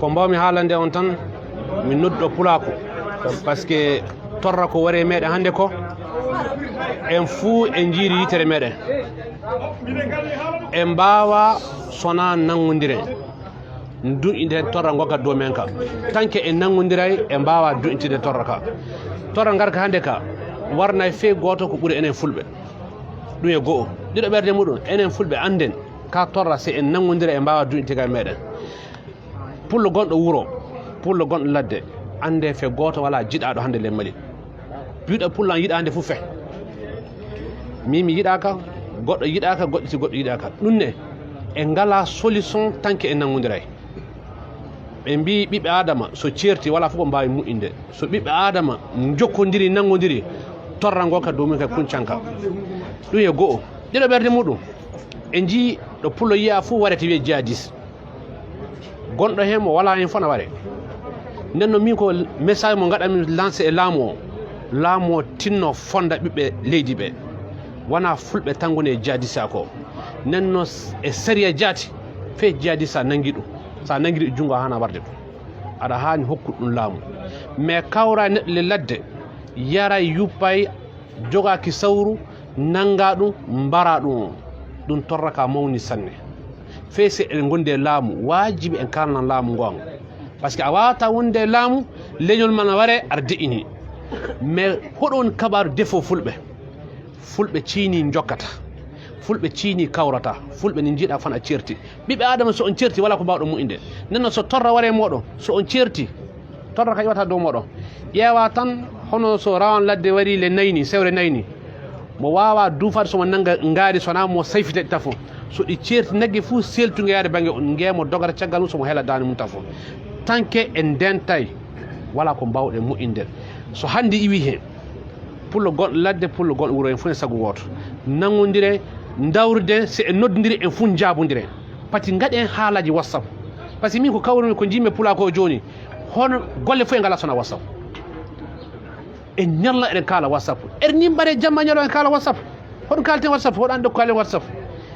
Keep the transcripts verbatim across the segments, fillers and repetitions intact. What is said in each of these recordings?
Ko mbawmi haalande on tan, mi noddo pulaaku, parce que torra ko ware meɗen hannde ko, en fuu en njiiri yitere meɗen. En mbaawa sona nanngondiren. Du'inten torra ngonka dow men ka. Tanke en nanngondiray, en mbaawa du'intinde torra ka. Torra ngarka hannde ka, warnay fee gooto ko ɓuri enen fulɓe. Ɗum e go'o. Ɗiɗo ɓerde muɗum, enen fulɓe annden ka torra, se en nanngondira e mbaawa du'intigal meɗen. Pullo gonɗo wuro, pullo gonɗo ladde, annde fe gooto walaa jiɗaaɗo hannde le Mali. Bi'uɗo pullo an yiɗaande fu fe. Min mi yiɗaaka, goɗɗo yiɗaaka, goɗɗo si goɗɗo yiɗaaka. Ɗum ne, en ngalaa solution tanke en nanngondiray. Ɓe mbii ɓiɓɓe Aadama so ceerti walaa fof ko mbaawi moƴƴinde. So ɓiɓɓe Aadama njokkondiri, nanngondiri, torra ngo ka dow mum kay kuncanka. Ɗum e go'o. Ɗiɗo ɓerde muɗum, en njii ɗo pullo yiya fof warete wiye jihadis. Gonɗo heen mo walaa heen fof na ware. Nden noon min ko message mo ngaɗanmi lancé e laamu o. Laamu o tinno fonda ɓiɓɓe leydi ɓe. Wonaa fulɓe tan ngoni e jihadis ko. Nden noon e sariya jaati, fee jihadis sa nanngi ɗum. Sa nanngiri ɗum junngo haana warde ɗum. Aɗa haani hokkude ɗum laamu. Mais kawra neɗɗo le ladde, yaray, yuppay, jogaaki sawru, nannga ɗum, mbara ɗum. Ɗum torra ka mawni sanne. Fee se eɗen ngondi e laamu, waajibi en kaalnan laamu ngon. Parce que a waawata wonde e laamu, leñol ma na ware, aɗa de'ini. Mais hoɗo woni kabaaru defo fulɓe? Fulɓe ciini njokkata. Fulɓe ciini kawrata. Fulɓe ni njiɗa fan a ceerti. Ɓiɓɓe Aadama, so on ceerti, walaa ko mbaawɗon moƴƴinde. Nden noon, so torra ware mooɗon, so on ceerti, torra ka iwata dow mooɗon. Ƴeewa tan, hono so rawan ladde wari le nayni, sewre nayni. Mo waawa duufaade so mo nannga ngaari, so wonaa mo sayfita ɗi tafo. So ɗi ceerti nagge fuu, seeltu ngeyaade bannge on, ngee mo dogata caggal mum, so mo hela daande mum tafo. Tanke en ndentay, walaa ko mbaawɗen moƴƴinde. So hannde iwi heen, pullo gonɗo ladde, pullo gonɗo wuro, en fof en sago wooto. Nanngondire, ndawride, so en noddondiri, en fof njaabondire. Pati ngaɗen haalaaji WhatsApp. Parce que min ko kawrumi, ko njiimi e pulaa ko jooni, hono golle fof e ngalaa sona WhatsApp. En ñalla eɗen kaala WhatsApp. Eɗen ni mbare jamma ñalo en kaala WhatsApp. Hoɗo kaalten WhatsApp, hoɗo anndi ko kaalen WhatsApp.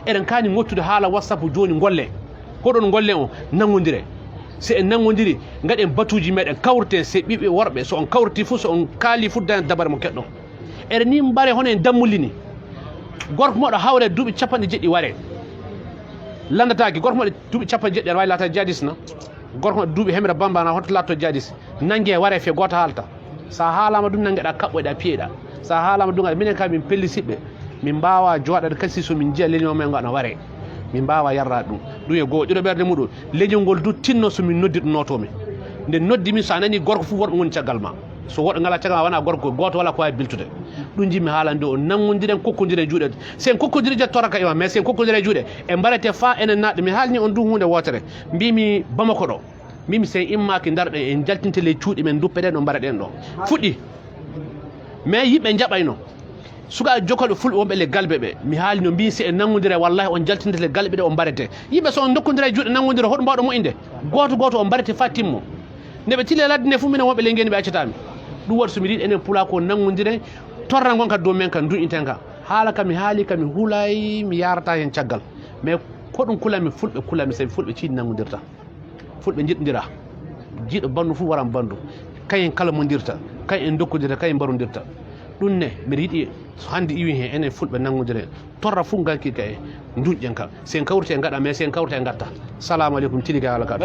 Eɗen kaani ŋottude haala WhatsApp jooni, ngolle. Hoɗon ngolle on, nanngondire. So en nanngondiri, ngaɗen batuuji meɗen, kawriten, se ɓiɓɓe worɓe, so on kawriti fof, so on kaali fof, dañat dabare mo keɗɗon. Eɗen ni mbare hono en dammulini. Gorko moɗo hawre duuɓi capanɗe jeɗɗi ware. Lanndataake, gorko moɗo duuɓi capanɗe jeɗɗi aɗa waawi laata jihadis na? Gorko moɗo duuɓi hemre bamba na hoto laatto jihadis? Nannge ware fe gooto haalta. Sa haalama ɗum nanngeɗa kaɓɓoyɗa piyeɗa. Sa haalama ɗum ngaɗa, minen kam min pellisiɓɓe. Min mbaawa jooɗaade kasi so min njiya leñol men ngo ana ware. Min mbaawa yarraade ɗum. Ɗum e goo ɗiɗo ɓerde muɗum. Leñol ngol du tinno so min noddi ɗum nootoo min. Nde noddi min, so a nanii gorko fof, worɓe ngoni caggal ma. So woɗɗo ngala caggal ma, wona gorko, gooto wala ko waawi biltude. Ɗum njiɗmi haalande o, nanngondiren, kokkondiren juuɗe. So en kokkondirii, je toraka ima, mais so en kokkondirii juuɗe, e mbarete faa enen naatɗe. Mi haalni on du huunde wootere. Mbimi Bamako ɗo. Mbimi so en immaaki ndarɗen, en jaltinte ley cuuɗi men, duppe ɗen ɗo mbareɗen ɗo. Fuɗɗi. Mais yimɓe njaɓayno. Sukaaɓe jokkolɓe fulɓe wonɓe le galbe ɓe, mi haalino, mbi so en nanngondira, wallahi on jaltinte le galbe ɗe, on mbarete. Yimɓe so on ndokkondira e juuɗe, nanngondira, hoɗum mbaawɗo moƴƴinde? Gooto gooto on mbarete faa timmo. Nde ɓe tili e ladde nde fof, minen wonɓe le ngeni ɓe accataami. Ɗum waɗi so mi yiɗi enen pulaa ko nanngondire, torra ngon ka dow men ka, du'inten ka. Haala ka mi haali ka, mi hulay, mi yaarata heen caggal. Mais ko ɗum kulami, fulɓe kulami, sabi fulɓe ciidi nanngondirta. Fulɓe njiɗndira. Jiiɗo banndum fof waran banndum. Kayen kala mondirta, kayen ndokkondirta, kayen mbarondirta. Ɗum ne, mbiɗa yiɗi so hannde iwi heen, enen fulɓe nanngondire. Torra fof nganki ka e nduñƴen ka. So en kawriti en ngaɗa, mais so en kawriti en ngatta. Salamu aleykum, tigi ka haala ka.